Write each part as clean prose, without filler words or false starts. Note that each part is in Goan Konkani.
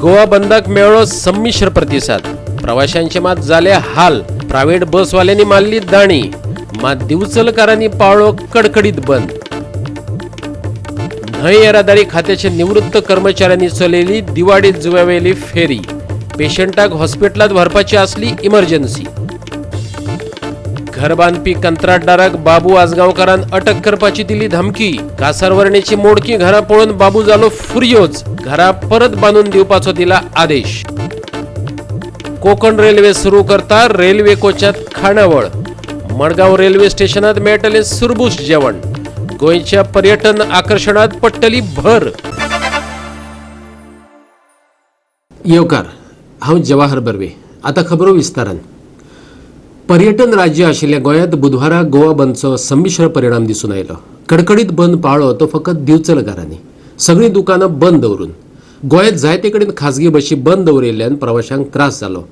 गोवा बंदाक मेळ्ळो संमिश्र प्रतिसाद. प्रवाशांचे मात जाले हाल. प्रायव्हेट बसवाल्यांनी मारली दाणी, मात दिवचलकारांनी पाळ्ळो कडकडीत बंद. न्हंय येरादारी खात्याचे निवृत्त कर्मचाऱ्यांनी चलयली दिवाडी जुव्यावेली फेरी. पेशंटाक हॉस्पिटलात व्हरपाची आसली इमर्जन्सी. घर बांदपी कंत्राटदाराक बाबू आजगांवकारान अटक करपाची दिली धमकी. कासारवर्णेची मोडकी घरां पळोवन बाबू जालो फुर्योज. घरां परत बांदून दिवपाचो दिला आदेश. कोकण रेल्वे सुरू करता रेल्वे कोचात खाणावळ. मडगांव रेल्वे स्टेशनात मेळटलें सुरबूस जेवण. गोंयच्या पर्यटन आकर्शणात पडटली भर. येवकार, हांव जवाहर बर्वे. आतां खबरो विस्तारान. पर्यटन राज्य आशिल्ल्या गोंयांत बुधवारा गोवा बंदचो संमिश्र परिणाम दिसून आयलो. कडकडीत बंद पाळ्ळो तो फकत दिवचलकारांनी, सगळीं दुकानां बंद दवरून. गोंयांत जायते कडेन खाजगी बशी बंद दवरिल्ल्यान प्रवाशांक त्रास जालो.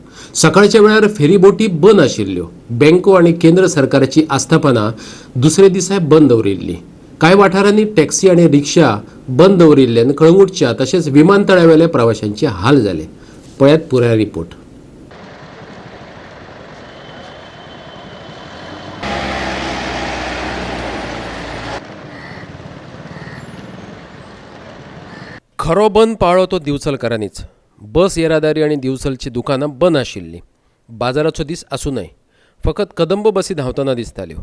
सकाळच्या वेळार फेरीबोटी बंद आशिल्ल्यो. बँको आनी केंद्र सरकाराची आस्थापनां दुसरे दिसाय बंद दवरिल्लीं. कांय वाठारांनी टॅक्सी आनी रिक्षा बंद दवरिल्ल्यान कळंगूटच्या तशेंच विमानतळावेल्या प्रवाशांचे हाल जाले. पळयात पुराय रिपोर्ट. खरो बंद पाळ्ळो तो दिवचलकारांनीच. बस येरादारी आनी दिवचलची दुकानां बंद आशिल्लीं. बाजाराचो दीस आसूनय फकत कदंब बसी धांवतना दिसताल्यो.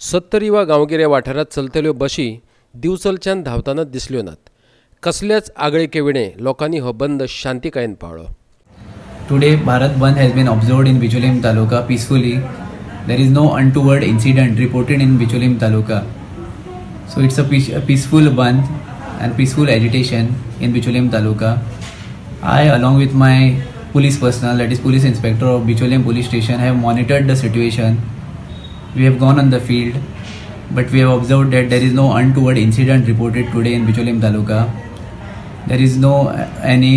सत्तरी वा गांवगिऱ्या वाठारांत चलतल्यो बशी दिवचलच्यान धांवतना दिसल्यो नात. कसल्याच आगळिके विणें लोकांनी हो बंद शांतिकायेन पाळ्ळो. Today, Bharat Bandh has been observed in Bicholim Taluka peacefully. There is no untoward incident reported in Bicholim Taluka. So it's a peaceful bandh and peaceful agitation in Bicholim Taluka. I, along with my police personnel, that is police inspector of Bicholim Police Station, have monitored the situation. We have gone on the field, but we have observed that there is no untoward incident reported today in Bicholim Taluka. There is no any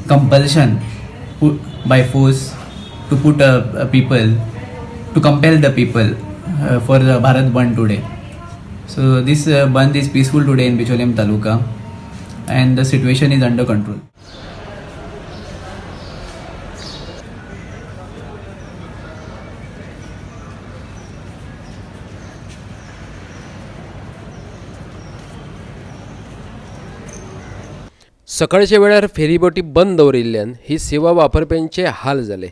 compulsion by force to put people, to compel the people for the Bharat Bandh today. So this bandh is peaceful today in Bicholim Taluka and the situation is under control. सकाळच्या वेळार फेरीबोटी बंद दवरिल्ल्यान ही सेवा वापरप्यांचे हाल जाले.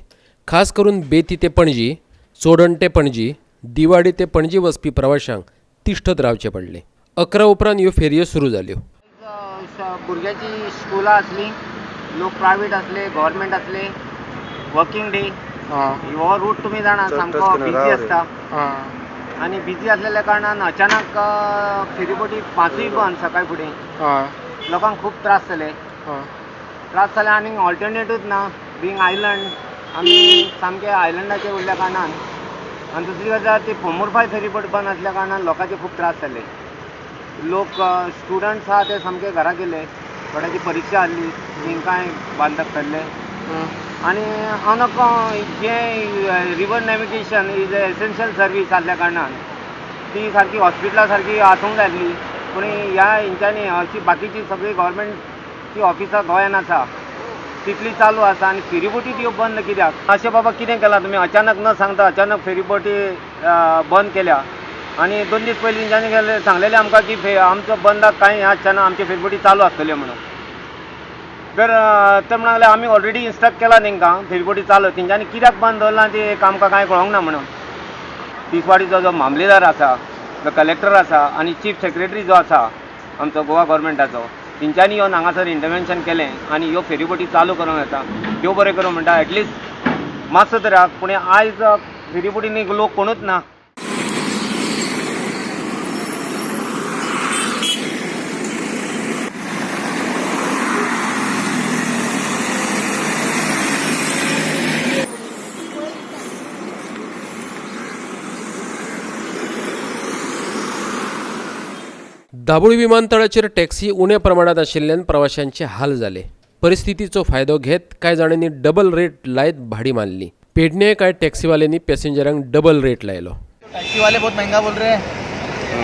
खास करून बेती ते पणजी, चोडण ते पणजी, दिवाडी ते पणजी वचपी प्रवाशांक तिश्ठत रावचें पडलें. 11 उपरांत ह्यो फेरयो सुरू जाल्यो. भुरग्याची स्कुलां आसली, लोक प्रायवेट आसले, गव्हर्मेंट आसले, वर्किंग डे. हो रूट तुमी जाणा सामको बिजी आसता आनी बिजी आसलेल्या कारणान अचानक फेरीबोटी 5 बंद सकाळ फुडें लोकांक खूब त्रास जाले. त्रास जाले आनी ऑल्टरनेटूच ना. बींग आयलंड, आमी सामके आयलंडाचेर उरल्या कारणान आनी दुसरी गजाल ती पोंबुर्फाय फेरीबोट बंद आसल्या कारणान लोकांचे खूब त्रास जाले. लोक स्टुडंट्स आहा ते सामके घरा गेले, थोड्यांची परिक्षा आहली तेंकांय बांदक पडले. आनी अनक जें river navigation is a essential service आसल्या कारणान ती सारकी हॉस्पिटला सारकी आसूंक जाय आसली. पूण ह्या हेंच्यांनी अशी बाकीची सगळी गव्हर्मेंटची ऑफिसां गोंयान आसा तितली चालू आसा आनी फेरीबोटी त्यो बंद कित्याक अशें बाबा कितें केलां तुमी अचानक न सांगता अचानक फेरीबोटी बंद केल्या. आनी 2 दीस पयलीं तेंच्यांनी गेले सांगलेलें आमकां की आमचो बंदाक कांय हें आसचें ना, आमची फेरीबोटी चालू आसतल्यो म्हणून. तर ते म्हणूंक लागले आमी ऑलरेडी इन्स्ट्रक्ट केला तेंकां फेरीबोटी चालू, तेंच्यांनी कित्याक बंद दवरलां ती आमकां कांय कळोंक ना म्हणून. तिसवाडीचो जो मामलेदार आसा, जो कलेक्टर आसा आनी चीफ सेक्रेटरी जो आसा आमचो गोवा गव्हर्मेंटाचो, तेंच्यांनी येवन हांगासर इंटरवेन्शन केलें आनी ह्यो फेरीबोटी चालू करूंक येता. देव बरें करूं म्हणटा, एटलिस्ट मातसो तरी आहा. पूण आयज फेरीबोटींनी लोक कोणूच ना. दाबोळी विमानतळाचेर टॅक्सी उण्या प्रमाणात आशिल्ल्यान प्रवाशांचे हाल जाले. परिस्थितीचो फायदो घेत कांय जाणांनी डबल रेट लायत भाडी मारली. पेडणे कांय टॅक्सीवाल्यांनी पॅसेंजरांक डबल रेट लायलो. टैक्सी वाले बहुत महंगा बोल रहे हैं,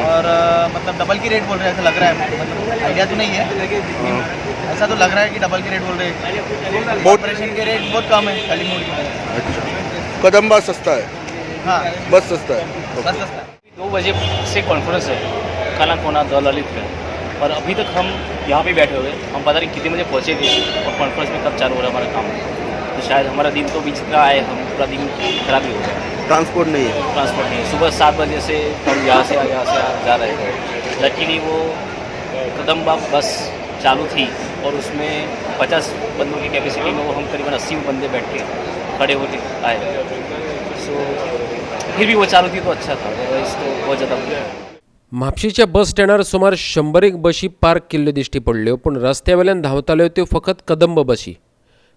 और मतलब डबल की रेट बोल रहे हैं, ऐसा लग रहा है। मतलब आइडिया तो नहीं है, लेकिन ऐसा तो लग रहा है कि डबल की रेट बोल रहे हैं। कॉर्पोरेशन के रेट बहुत कम है कलिंगुड के। अच्छा, कदम्बा सस्ता है? हाँ। बस सस्ता है? बस सस्ता है। 2 बजे से कॉन्फ्रेंस है कालाकोना the Lalit में और अभी तक हम यहाँ पे बैठे हुए हैं। हम पता नहीं कितने बजे पहुँचेंगे और कॉन्फ्रेंस में कब चालू हो रहा है हमारा काम। तो शायद हमारा दिन तो बीच का आए, हम पूरा दिन खराब ही हो गया। ट्रांसपोर्ट नहीं है? ट्रांसपोर्ट नहीं है। सुबह 7 बजे से हम यहाँ से जा रहे हैं। लकीली वो कदम्बा बस चालू थी और उसमें 50 बंदों की कैपेसिटी में वो हम करीबन 80 बंदे बैठ के खड़े होके आए। सो फिर भी वो चालू थी तो अच्छा था, अदरवाइज तो बहुत ज़्यादा बुरा है। म्हापशेच्या बस स्टँडार सुमार 100 बशी पार्क केल्ल्यो दिश्टी पडल्यो, पूण रस्त्या वेल्यान धांवताल्यो त्यो फकत कदंब बशी।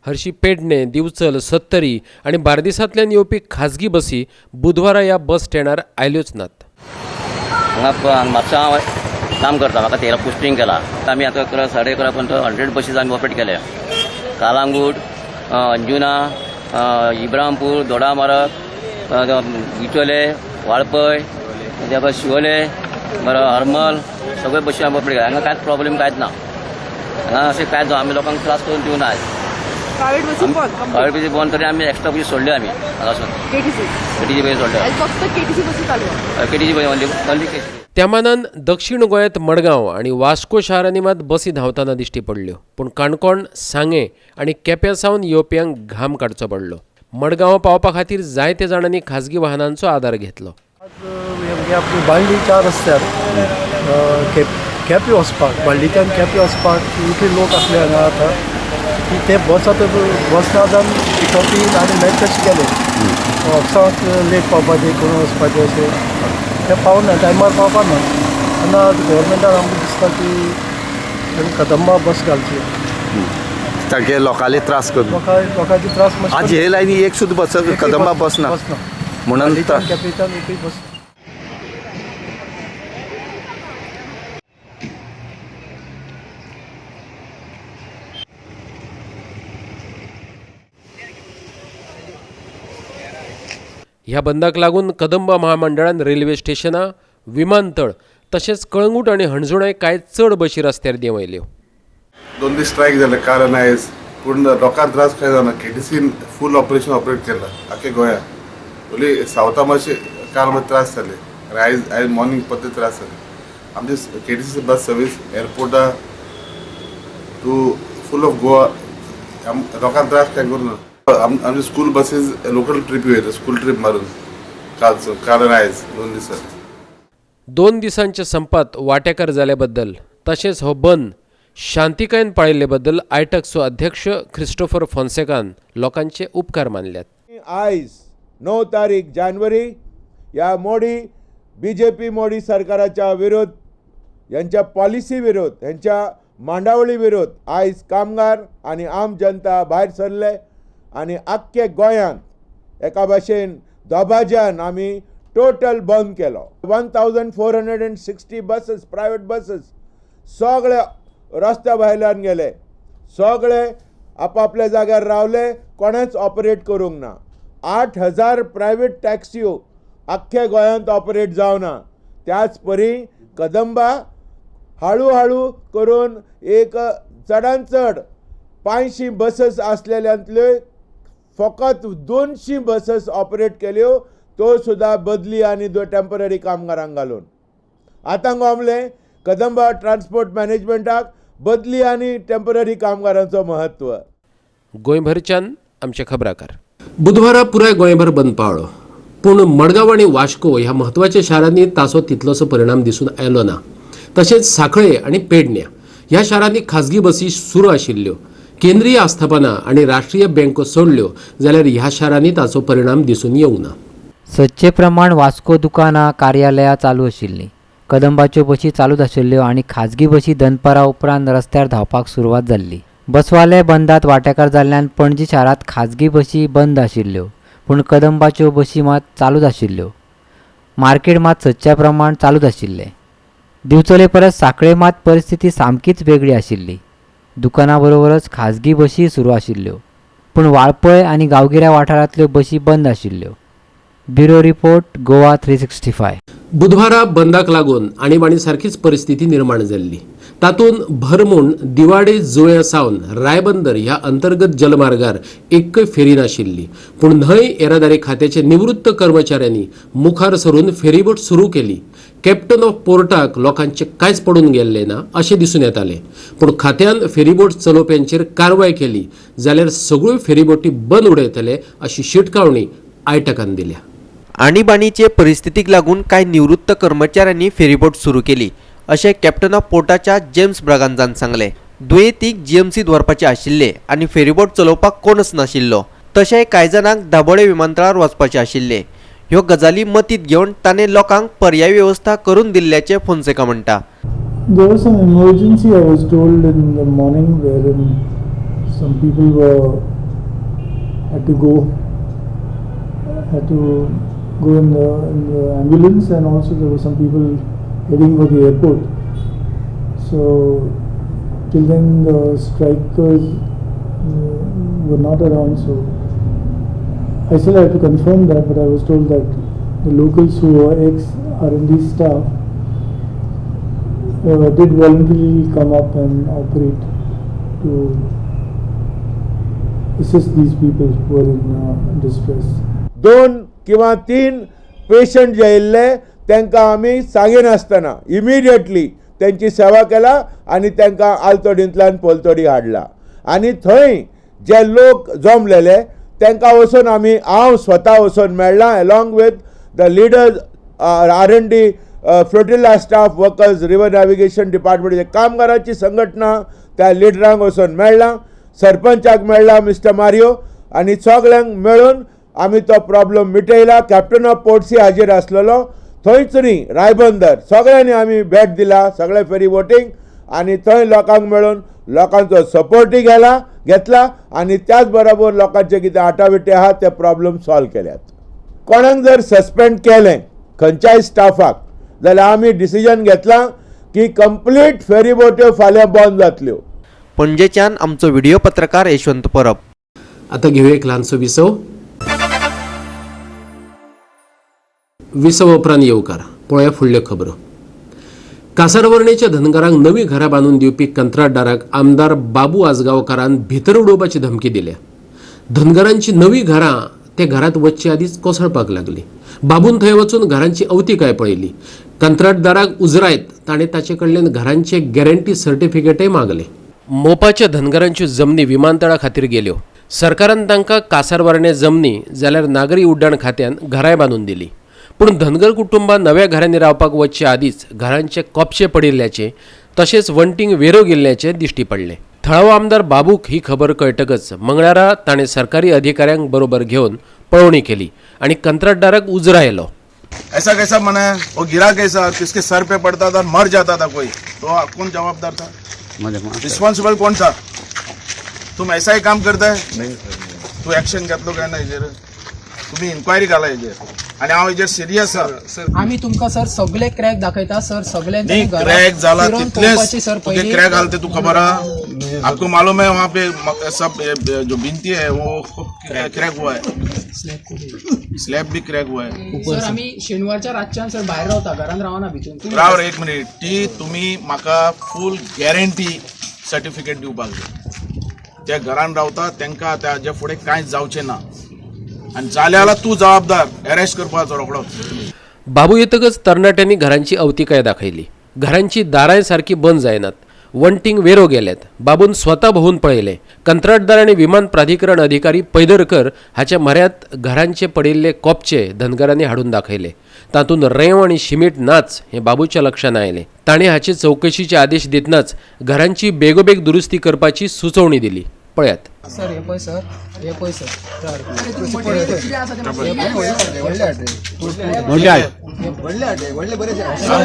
हरशी पेडणे, दिवचल, सत्तरी आनी बार्देसांतल्यान येवपी खाजगी बसी बुधवारा ह्या बस स्टँडार आयल्योच नात। हांगा म्हापसा हांव काम करता, म्हाका 13 पोस्टिंग केला। आमी आतां 11, 11:30 पर्यंत 100 बसीस आमी ऑपरेट केल्या। कालांगूट, अंजुना, इब्रामपूर, दोडामारग, बिचोले, वाळपय, त्या भायर शिवोले, बरं हरमल, सगळे बशी आमी ऑपरेट केल्या। हांगा कांयच प्रॉब्लेम कांयच ना। हांगा अशें कांयच आमी लोकांक त्रास करून दिवना। प्रायव्हेट बसी बंद? प्रायव्हेट बसी बंद तरी आमी एक्स्ट्रा बसी सोडल्यो आमी हांगासून। केटीसी? केटीसी बसी सोडल्यो। फक्त केटीसी बसी चालू आहे? केटीसी बसी ओनली, ओनली केटीसी। त्या मानान दक्षिण गोंयांत मडगांव आनी वास्को शारांनी मात बसी धांवतना दिश्टी पडल्यो, पूण काणकोण, सांगें आनी केप्यां सावन येवप्यांक घाम काडचो पडलो। मडगांव पावपा खातीर जायते जाणांनी खाजगी वाहनांचो आदार घेतलो। आज आपली बांदलीच्या रस्त्यार केपें वचपाक, बांदलीच्यान केपें वचपाक इतले लोक आसले हांगा आतां की ते बस आतां बस ना जावन पिकअपीन आनी मागीर तशें गेले। ऑफिसाक लेट पावपाचें, करून वचपाचें, अशें ते पावना, टायमार पावपा ना। तेन्ना आज गव्हर्मेंटान आमकां दिसता की कदंबा बस घालची, सारखे लोकांले त्रास करून लोकांचे त्रास मातशे। आज हे लायनी एक सुद्दां बस कदंबा बस ना म्हणून केपेंच्यान एकूय बस। ह्या बंदाक लागून कदंबा महामंडळान रेल्वे स्टेशनां, विमानतळ तशेंच कळंगूट आनी हणजुणाय कांय चड बशी रस्त्यार देंवयल्यो। 2 दीस स्ट्रायक जाले काल आनी आयज, पूण लोकांक त्रास कांय जावना। केटीसीन फूल ऑपरेशन ऑपरेट केलां आख्खे गोंयांत। ओन्ली सावथा मातशे काल मातशे त्रास जाले आनी आयज मॉर्निंग परते त्रास जाले। आमची केटीसी बस सर्वीस एअरपोर्टा टू फूल ऑफ गोवा, लोकांक त्रास कांय करूं ना। आमची स्कूल बसीस लोकल ट्रिपी वयता, स्कूल ट्रीप मारून काल आनी आयज 2 दिसांनी। 2 दिसांच्या संपात वांटेकार जाल्याबद्दल तशेंच हो बंद शांतिकायेन पाळिल्ले बद्दल आयटकचो अध्यक्ष क्रिस्टोफर फोन्सेकान लोकांचे उपकार मानल्यात। आयज 9 तारीख जानेवारी ह्या मोदी बीजेपी मोदी सरकाराच्या विरोध, यांच्या पॉलिसी विरोध, यांच्या मांडावळी विरोध आयज कामगार आनी आम जनता भायर सरले आनी आख्खे गोंयांत एका भाशेन दबाज्यान आमी टोटल बंद केलो। 1460 बसेस, प्रायवेट बसेस सगळे रस्त्या भायल्यान गेले, सगळे आपापल्या जाग्यार रावले, कोणेच ऑपरेट करूंक ना। 8000 प्रायवेट टॅक्सियो आख्ख्या गोंयांत ऑपरेट जावना। त्याच परी कदंबा हळू हळू करून एक चडान चड 500 बसेस आसलेल्यांतल्यो फकत 200 बसेस ऑपरेट केल्यो, तो सुद्दां बदली आनी टेम्पररी कामगारांक घालून। आतां गोमलें कदंबा ट्रान्सपोर्ट मॅनेजमेंटाक बदली आनी टेम्पररी कामगारांचो महत्व। गोंयभरच्यान आमचे खबराकार। बुधवारा पुराय गोंयभर बंद पावलो, पूण मडगांव आनी वास्को ह्या म्हत्वाच्या शारांनी ताचो तितलोसो परिणाम दिसून आयलो ना। तशेंच सांखळे आनी पेडण्या ह्या शारांनी खाजगी बसी सुरू आशिल्ल्यो। केंद्रीय आस्थापनां आनी राष्ट्रीय बँको सोडल्यो जाल्यार ह्या शारांनी ताचो परिणाम दिसून येवंक ना। सदचे प्रमाण वास्को दुकानां, कार्यालयां चालू आशिल्लीं, कदंबाच्यो बशी चालूच आशिल्ल्यो आनी खाजगी बशी दनपारा उपरांत रस्त्यार धांवपाक सुरवात जाल्ली। बसवाले बंदात वांटेकार जाल्ल्यान पणजी शारांत खाजगी बशी बंद आशिल्ल्यो, पूण कदंबाच्यो बशी मात चालूच आशिल्ल्यो। मार्केट मात सदच्या प्रमाण चालूच आशिल्लें। दिवचले परस सांखळे मात परिस्थिती सामकीच वेगळी आशिल्ली। दुकानां बरोबरच खाजगी बशी सुरू आशिल्ल्यो, पूण वाळपय आनी गांवगिऱ्या वाठारांतल्यो बशी बंद आशिल्ल्यो। Bureau report, Goa 365। बुधवारा बंदाक लागून आणीबाणी सारखीच परिस्थिती निर्माण जाल्ली. तातूंत भर म्हूण दिवाडे जुंव्या सावन रायबंदर ह्या अंतर्गत जलमार्गार एकय फेरी नाशिल्ली. पूण न्हंय येरादारी खात्याचे निवृत्त कर्मचाऱ्यांनी मुखार सरून फेरीबोट सुरू केली. कॅप्टन ऑफ पोर्टाक लोकांचे कांयच पडून गेल्लें ना अशें दिसून येतालें. पूण खात्यान फेरीबोट चलोवप्यांचेर कारवाय केली जाल्यार सगळ्यो फेरीबोटी बंद उडयतले अशी शिटकावणी आयटकान दिल्या. आणीबाणीचे परिस्थितीक लागून कांय निवृत्त कर्मचाऱ्यांनी फेरीबोट सुरू केली अशें कॅप्टन ऑफ पोर्टाच्या जेम्स ब्रागांजान सांगलें. दुयेंतीक जीएमसीत व्हरपाचे आशिल्ले आनी फेरीबोट चलोवपाक कोणच नाशिल्लो. तशें कांय जाणांक दाबोळे विमानतळार वचपाचे आशिल्ले. ह्यो गजाली मतींत घेवन ताणें लोकांक पर्यायी वेवस्था करून दिल्ल्याचें फोन्सेका म्हणटा. There was some emergency, I was told in the morning, wherein some people were had to go in the ambulance, and also there were some people heading for the airport. So till then the strikers were not around, so I still had to confirm that, but I was told that the locals who were ex-R&D staff did voluntarily come up and operate to assist these people who were in distress. 2 किंवा 3 पेशंट जे येयल्ले तांकां आमी सांगिनासतना इमिडिएटली तेंची सेवा केला आनी तांकां आलतोडींतल्यान पलतोडी हाडला. आनी थंय जे लोक जमलेले तांकां वचून आमी हांव स्वता वचून मेळ्ळा along with the leaders R&D flotilla staff workers river navigation डिपार्टमेंटचे कामगारांची संघटना त्या लिडरांक वचून मेळ्ळा, सरपंचाक मेळ्ळा मिस्टर मारियो, आनी सगळ्यांक मेळून आमी तो प्रॉब्लम मिटयला. कॅप्टन ऑफ पोर्ट्सी हाजीर आसलेलो. थंयच न्ही रायबंदर सगळ्यांनी आमी भेट दिला सगळे फेरी बोटींक आनी थंय लोकांक मेळून लोकांचो सपोर्टूय घेतला आनी त्याच बरोबर लोकांचे कितें आटाविटी आहा ते प्रॉब्लम सॉल्व केल्यात. कोणाक जर सस्पेंड केलें खंयच्याय स्टाफाक जाल्यार आमी डिसिजन घेतलां की कंप्लीट फेरी बोट्यो फाल्यां बंद जातल्यो. पणजेच्यान आमचो व्हिडिओ पत्रकार यशवंत परब. आतां घेवया एक ल्हानसो विसव. विसव उपरांत येवकार. पळोवया फुडल्यो खबरो. कासारवर्णेच्या धनगरांक नवी घरां बांदून दिवपी कंत्राटदाराक आमदार बाबू आजगांवकारान भितर उडोवपाची धमकी दिल्या. धनगरांची नवी घरां ते घरांत वचचे आदींच कोसळपाक लागली. बाबून थंय वचून घरांची अवतिकाय पळयली. कंत्राटदाराक उजरायत ताणें ताचे कडल्यान घरांचे गॅरंटी सर्टिफिकेटय मागले. मोपाच्या धनगरांच्यो जमनी विमानतळा खातीर गेल्यो. सरकारान तांकां कासारवर्णे जमनी जाल्यार नागरी उड्डाण खात्यान घरांय बांदून दिली. पूण धनगर कुटुंबां नव्या घरांनी रावपाक वचचे आदींच घरांचे कोपशे पडिल्ल्याचे तशेंच वण्टींक वेरो गेल्ल्याचे दिश्टी पडले. थळावो आमदार बाबूक ही खबर कळटकच मंगळारा ताणें सरकारी अधिकाऱ्यांक बरोबर घेवन पळोवणी केली आनी कंत्राटदाराक उजरायलो. ऐसा कैसा मना है, वो गिरा कैसा, किसके सर पे पड़ता था, मर जाता था कोई तो कौन जवाबदार था, रिस्पॉन्सिबल कौन था? तुम ऐसा ही काम करता है? नहीं, तू ऍक्शन घेतलो काय ना हेजेर, तुम्ही इन्क्वायरी घाला हेजेर आनी हांव हेजेर सिरियस आसा. आमी तुमकां सर सगळे क्रॅक दाखयता सर, सगळे क्रॅक जाला तितलेच तुगे क्रॅक घालते ते तू खबर आहा? आपको मालूम है वहाँ पे सब जो भिंती है वो क्रॅक हुआ है, स्लॅब भी क्रॅक हुआ है. सर आमी शेनवारच्या रातच्यान सर भायर रावता, घरान रावना भितून. राव रे एक मिनिट, ती तुम्ही म्हाका फूल गॅरंटी सर्टिफिकेट दिवपाक जाय. ते घरान रावता तांकां ताजे फुडें कांयच जावचें ना आनी जाल्यार तूं जबाबदार, अरेस्ट करपाचो रोखडोच. बाबू येतकच तरणाट्यांनी घरांची अवतिकाय दाखयली. घरांची दारांय सारकी बंद जायनात, वण्टींक वेरो गेल्यात. बाबून स्वता भोंवून पळयलें. कंत्राटदार आनी विमान प्राधिकरण अधिकारी पैदरकर हाच्या म्हऱ्यांत घरांचे पडिल्ले कोपचे धनगरांनी हाडून दाखयले. तातूंत रेंव आनी शिमीट नाच हें बाबूच्या लक्षांत आयलें. ताणें हाचे चवकशीचे आदेश दितनाच घरांची बेगोबेग दुरुस्ती करपाची सुचोवणी दिली. पळयात. सर हे पळय सर, हे पळय सर,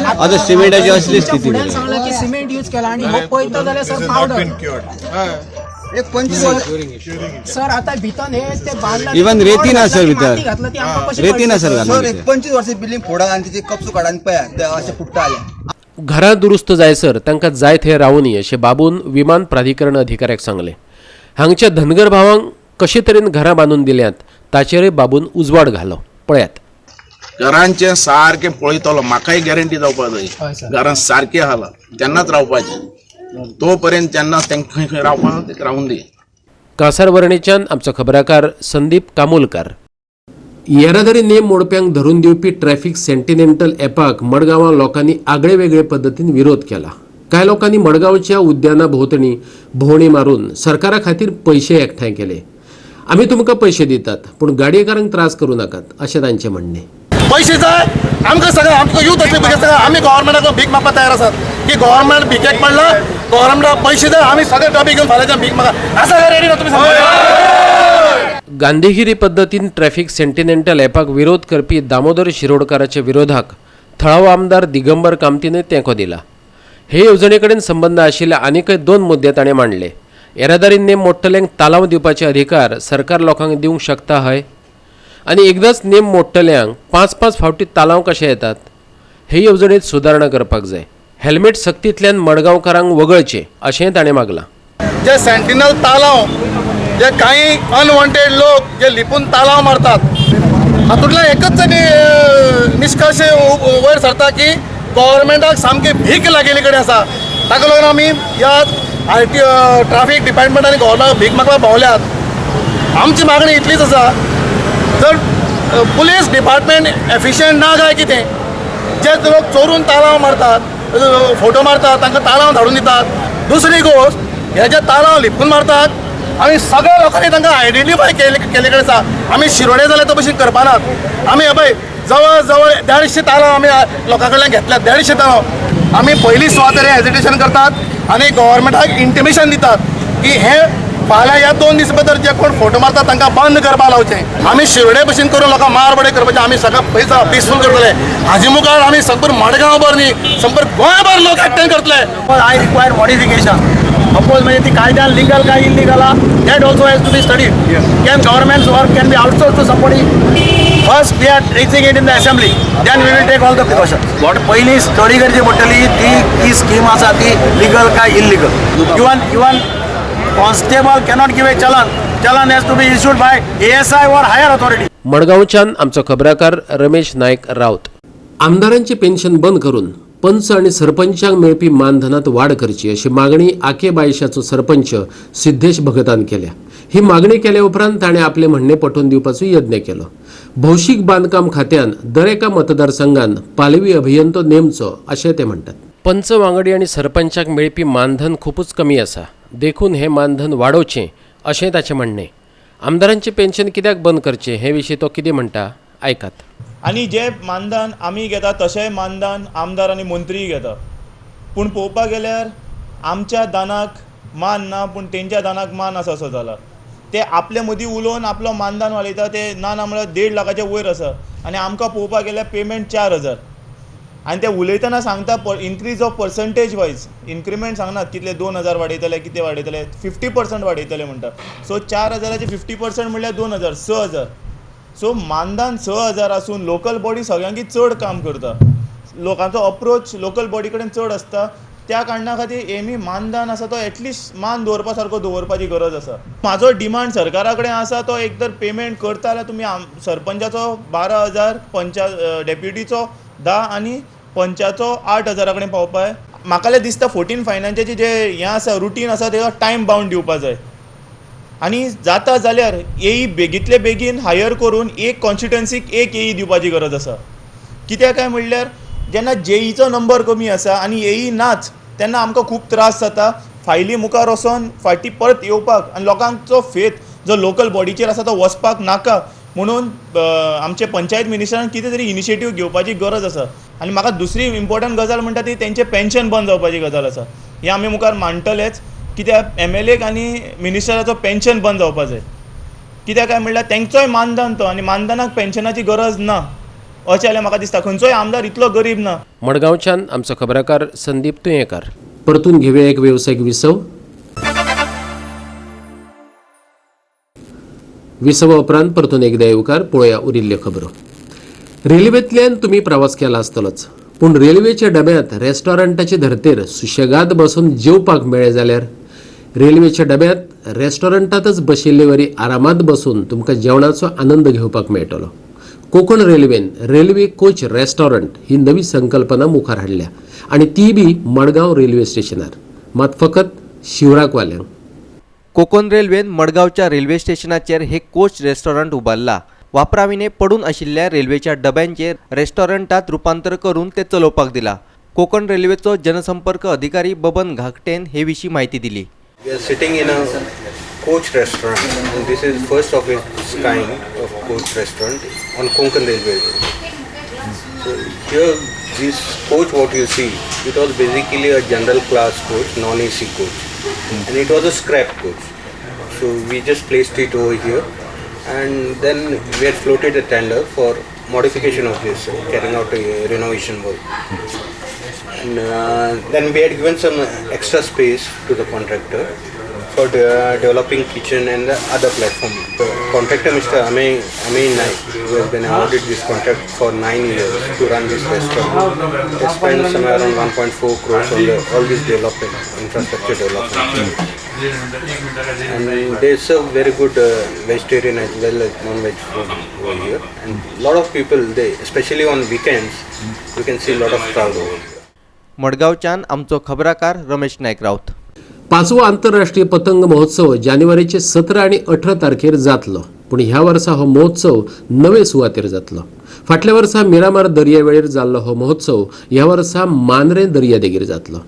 आता सिमेंटाची असली स्थिती सांगला की सिमेंट यूज केला आणि हो पळयता जाल्यार सर पावडर सर आता भितर हे ते बांदला इवन रेती ना सर, भितर रेती ना सर. 25 वर्सां बिल्डिंग फोडा आनी तिचे कपसो काडा आनी पळया अशें फुट्टा आलें. घरां दुरुस्त जायसर तांकां जाय थंय रावुनी अशें बाबून विमान प्राधिकरण अधिकाऱ्याक सांगलें. हांगच्या धनगर भावांक कशे तरेन घरां बांदून दिल्यांत ताचेरय बाबून उजवाड घालो. पळयात. घरांचें सारकें पळयतलो, म्हाकाय गॅरंटी जावपा जाय घरान सारकें आहा तेन्नाच रावपाचें, तो पर्यंत जेन्ना तांकां खंय खंय रावपा ते रावून दी. कासारवर्णेच्यान आमचो खबराकार संदीप कामोलकार. येरादारी नेम मोडप्यांक धरून दिवपी ट्रॅफिक सेंटिनेंटल ॲपाक मडगांवां लोकांनी आगळे वेगळे पद्दतीन विरोध केला. कांय लोकांनी मडगांवच्या उद्याना भोंवतणी भोंवडी मारून सरकारा खातीर पयशे एकठांय केले. आमी तुमकां पयशे दितात पूण गाडयेकारांक त्रास करूं नाकात अशें तांचें म्हणणें. पयशे जाय आमकां सगळें, आमकां यूथ असले भुरगे सगळे आमी गव्हर्मेंटाक भीक मागपाक तयार आसात की गव्हर्मेंट भिकेक पडला, गव्हर्मेंटाक पयशे जाय, आमी सगळे डबे घेवन फाल्यांच्यान भीक मागा आसा काय रेडी ना तुमी सांगा. गांधीगिरी पद्दतीन ट्रॅफिक सेंटिनेंटल ॲपाक विरोध करपी दामोदर शिरोडकाराच्या विरोधाक थळावो आमदार दिगंबर कामतीने तेंको दिला. हे येवजणे कडेन संबंद आशिल्ले आनीकय 2 मुद्दे ताणें मांडले. येरादारी नेम मोडटल्यांक तालांव दिवपाचे अधिकार सरकार लोकांक दिवंक शकता हय, आनी एकदांच नेम मोडटल्यांक 5-5 फावटी तालांव कशे येतात? हे येवजणेंत सुदारणा करपाक जाय. हेल्मेट सक्तींतल्यान मडगांवकारांक वगळचें अशेंय ताणें मागलां. जे सेंटिनल तालांव जे काही अनवॉन्टेड लोक जे लिपून तालांव मारतात हातूंतल्यान एकच निश्कर्श वयर सरता की गव्हर्मेंटाक सामकी भीक लागिल्ली कडेन आसा. ताका लागून आमी ह्या आर टी ट्राफीक डिपार्टमेंट आनी गव्हर्मेंटाक भीक मागपाक भोंवल्यात. आमची मागणी इतलीच आसा, जर पुलीस डिपार्टमेंट एफिशियंट ना काय कितें, जे लोक चोरून तालांव मारतात, फोटो मारतात, तांकां तालांव धाडून दितात. दुसरी गोश्ट, हे जे तालांव लिपून मारतात आनी सगळ्या लोकांनी तांकां आयडेंटिफाय केल्ले कडेन आसा. आमी शिरोडे जाल्यार तो भशेन करपानात. आमी हे पळय जवळ जवळ 150 तालांव आमी लोकां कडल्यान घेतल्यात, 150 तालांव. आमी पयली सुवातेर हेजिटेशन करतात आनी गव्हर्मेंटाक इंटिमेशन दितात की हे फाल्यां ह्या 2 दीस भितर जे कोण फोटो मारतात तांकां बंद करपाक लावचें. आमी शिरोडे भशेन करून लोकांक मार बडय करपाचें, आमी सगळें पयसा पिसफूल करतले. हाजे मुखार आमी संपूर्ण मडगांवभर न्ही संपूर्ण गोंयभर लोक एकठांय करतले. I require modification. Suppose म्हणजे ती कायद्यान लिगल काय इलिगल आहा that also has to be studied. Can government work can be outsource to somebody? First we are raising it in the assembly, then we will take all the precaution. What पयली स्टडी करची पडटली ती ही स्कीम आसा ती लिगल काय illegal. Even constable cannot give a challan, challan has to be issued by ASI or higher authority. मडगांवच्यान आमचो खबराकार रमेश नायक राऊत. आमदारांचे पेन्शन बंद करून पंच आनी सरपंचांक मेळपी मानधनात वाड करची अशी मागणी आके बायशाचो सरपंच सिद्धेश भगतान केल्या. ही मागणी केल्या उपरांत ताणें आपलें म्हणणें पटोवन दिवपाचो यत्न केलो. भौशीक बांदकाम खात्यान दर एका मतदारसंघान पालवी अभियंतो नेमचो अशें ते म्हणटात. पंच वांगडी आनी सरपंचाक मेळपी मानधन खुबूच कमी आसा, देखून हें मानधन वाडोवचें अशें ताचें म्हणणें. आमदारांचें पेन्शन कित्याक बंद करचें हे विशीं तो कितें म्हणटा आयकात. आनी जे मानधन आमी घेता तशेंय मानधन आमदार आनी मंत्रीय घेता, पूण पळोवपाक गेल्यार आमच्या दानाक मान ना पूण तेंच्या दानाक मान आसा असो जाला. ते आपले मदीं उलोवन आपलो मानधन वाडयता, ते ना ना म्हळ्यार 1.5 लाखाचे वयर आसा आनी आमकां पळोवपाक गेल्यार पेमेंट 4,000. आनी ते उलयतना सांगता increase of percentage wise increment सांगनात कितले 2,000 वाडयतले कितें वाडयतले, 50% वाडयतले म्हणटा. सो 4,000 50% म्हणल्यार 2,000, 6,000. सो मानधन 6,000 आसून लोकल बॉडी सगळ्यांकी चड काम करता, लोकांचो अप्रोच लोकल बॉडी कडेन चड आसता. त्या कारणा खातीर एमी मानधन आसा तो एटलिस्ट मान दवरपा सारको दवरपाची गरज आसा. म्हाजो डिमांड सरकारा कडेन आसा तो एक तर पेमेंट करता जाल्यार तुमी सरपंचाचो 12,000, पंचा डेप्युटीचो 10 आनी पंचाचो 8,000 कडेन पावपाक. म्हाका जाल्यार दिसता 14 फायनान्साची जे हें आसा रुटीन आसा तेका टायम बावंड दिवपा जाय आनी जाता जाल्यार एई बेगींतले बेगीन हायर करून एक कॉन्स्टिट्युएन्सीक एक एई दिवपाची गरज आसा. कित्याक काय म्हणल्यार जेन्ना जेईचो नंबर कमी आसा आनी एई नाच तेन्ना आमकां खूब त्रास जाता फायली मुखार वचोन फाटीं परत येवपाक आनी लोकांचो फेथ जो लोकल बॉडीचेर आसा तो वचपाक नाका म्हणून आमचे पंचायत मिनिस्टरान कितें तरी इनिशिएटीव घेवपाची गरज आसा. आनी म्हाका दुसरी इम्पॉर्टंट गजाल म्हणटा ती तेंचें पेन्शन बंद जावपाची गजाल आसा. हें आमी मुखार मांडटलेच कित्याक एमएलएक आनी मिनिस्टराचो पेन्शन बंद जावपा जाय. कित्याक काय म्हणल्यार तेंचोय मानधन तो आनी मानधनाक पेन्शनाची गरज ना अशें जाल्यार म्हाका दिसता खंयचोय आमदार इतलो गरीब ना. मडगांवच्यान आमचो खबराकार संदीप तुयेंकार. परतून घेवया एक वेवसायीक विसव. विसवा उपरांत परतून एकदा येवकार पळोवया उरिल्ल्यो खबरो. रेल्वेंतल्यान तुमी प्रवास केला आसतलोच, पूण रेल्वेच्या डब्यांत रेस्टॉरंटाचे धर्तेर सुशेगाद बसून जेवपाक मेळ्ळें जाल्यार रेल्वेच्या डब्यांत रेस्टॉरंटांतच बशिल्ले वरी आरामात बसून तुमकां जेवणाचो आनंद घेवपाक मेळटलो. कोकण रेल्वेन रेल्वे कोच रेस्टॉरंट ही नवी संकल्पना मुखार हाडल्या आनी ती बी मडगांव रेल्वे स्टेशनार, मात फकत शिवराकवाल्यांक. कोकण रेल्वेन मडगांवच्या रेल्वे स्टेशनाचेर हे कोच रेस्टॉरंट उबारला. वापराविणे पडून आशिल्ल्या रेल्वेच्या डब्यांचेर रेस्टॉरंटात रुपांतर करून ते चलोवपाक दिला. कोकण रेल्वेचो जनसंपर्क अधिकारी बबन घाकटेन हे विशीं म्हायती दिली. We are sitting in a coach restaurant and this is first of its kind of coach restaurant on Konkan Railway. So here this coach what you see, it was basically a general class coach, non-AC coach, and it was a scrap coach. So we just placed it over here and then we had floated a tender for modification of this, carrying out a renovation work. And then we had given some extra space to the contractor for developing kitchen and the other platform. The contractor, Mr. Amey Naik, who has been awarded this contract for 9 years to run this restaurant, has spent somewhere around 1.4 crores on all this development, infrastructure development. And they serve very good vegetarian as well as non-veg food over here. And a lot of people, they, especially on weekends, you can see a lot of crowd over here. मडगांवच्यान आमचो खबराकार रमेश नायक राऊत. पांचवो आंतरराष्ट्रीय पतंग महोत्सव जानेवारीचे 17 आनी 18 तारखेर जातलो, पूण ह्या वर्सा हो महोत्सव नवे सुवातेर जातलो. फाटल्या वर्सा मिरामार दर्यावेळेर जाल्लो हो महोत्सव ह्या वर्सा मांद्रें दर्यादेगेर जातलो.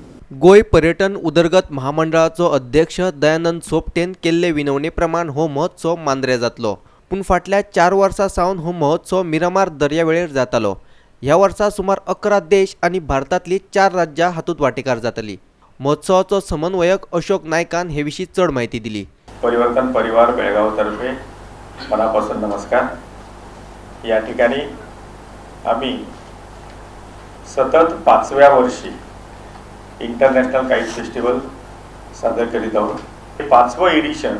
गोंय पर्यटन उदरगत महामंडळाचो अध्यक्ष दयानंद सोपटेन केल्ले विनवणे प्रमाण हो महोत्सव मांद्रे जातलो, पूण फाटल्या 4 वर्सां सावन हो महोत्सव मिरामार दर्यावेळेर जातालो. ह्या वर्सा सुमार 11 देश आनी भारतांतली 4 राज्यां हातूंत वांटेकार जातली. महोत्सवाचो समन्वयक अशोक नायकान हे विशीं चड म्हायती दिली. परिवर्तन परिवार बेळगावतर्फे मनापासून नमस्कार. या ठिकाणी आम्ही सतत 5व्या वर्षी इंटरनॅशनल काईट फेस्टिवल सादर करीत आहोत. 5वं एडिशन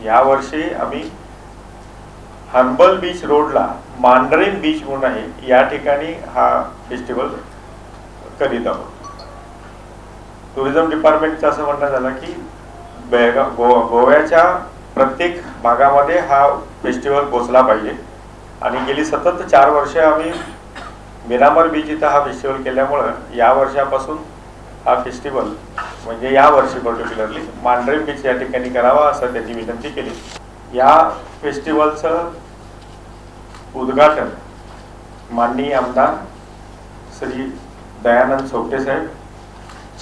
या वर्षी आम्ही हर्बल बीच रोडला मांढरेम बीच म्हणून आहे या ठिकाणी हा फेस्टिवल करीत आहोत. टुरिझम डिपार्टमेंटचं असं म्हणणं झालं की बेळगाव गोव्याच्या प्रत्येक भागामध्ये हा फेस्टिवल पोचला पाहिजे आणि गेली सतत 4 वर्षे आम्ही मिरामार बीच इथं हा फेस्टिवल केल्यामुळं या वर्षापासून हा फेस्टिवल म्हणजे या वर्षी पर्टिक्युलरली मांढरेम बीच या ठिकाणी करावा असं त्यांनी विनंती केली. या फेस्टिवलचं उद्घाटन माननीय आमदार श्री दयानंद सोपटे साहेब,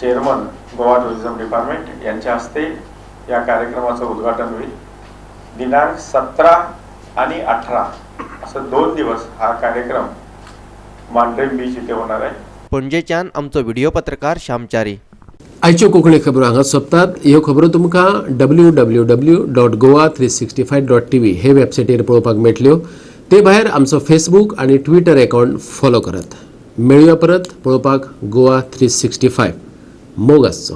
चेअरमन गोवा टुरिझम डिपार्टमेंट यांच्या हस्ते या कार्यक्रमाचं उद्घाटन होईल. दिनांक 17 आणि 18 असं 2 दिवस हा कार्यक्रम मांढरेम बीच इथे होणार आहे. पणजेच्यान आमचो व्हिडिओ पत्रकार श्यामचारी. आयच्यो कोंकणी खबरो हांगा सोंपतात. ह्यो खबरो तुमकां www.goa365.tv हे वेबसायटीर पळोवपाक मेळटल्यो. ते भायर आमचो फेसबूक आनी ट्विटर अकावंट फॉलो करात. मेळुया परत पळोवपाक गोवा 365. मोग आसचो.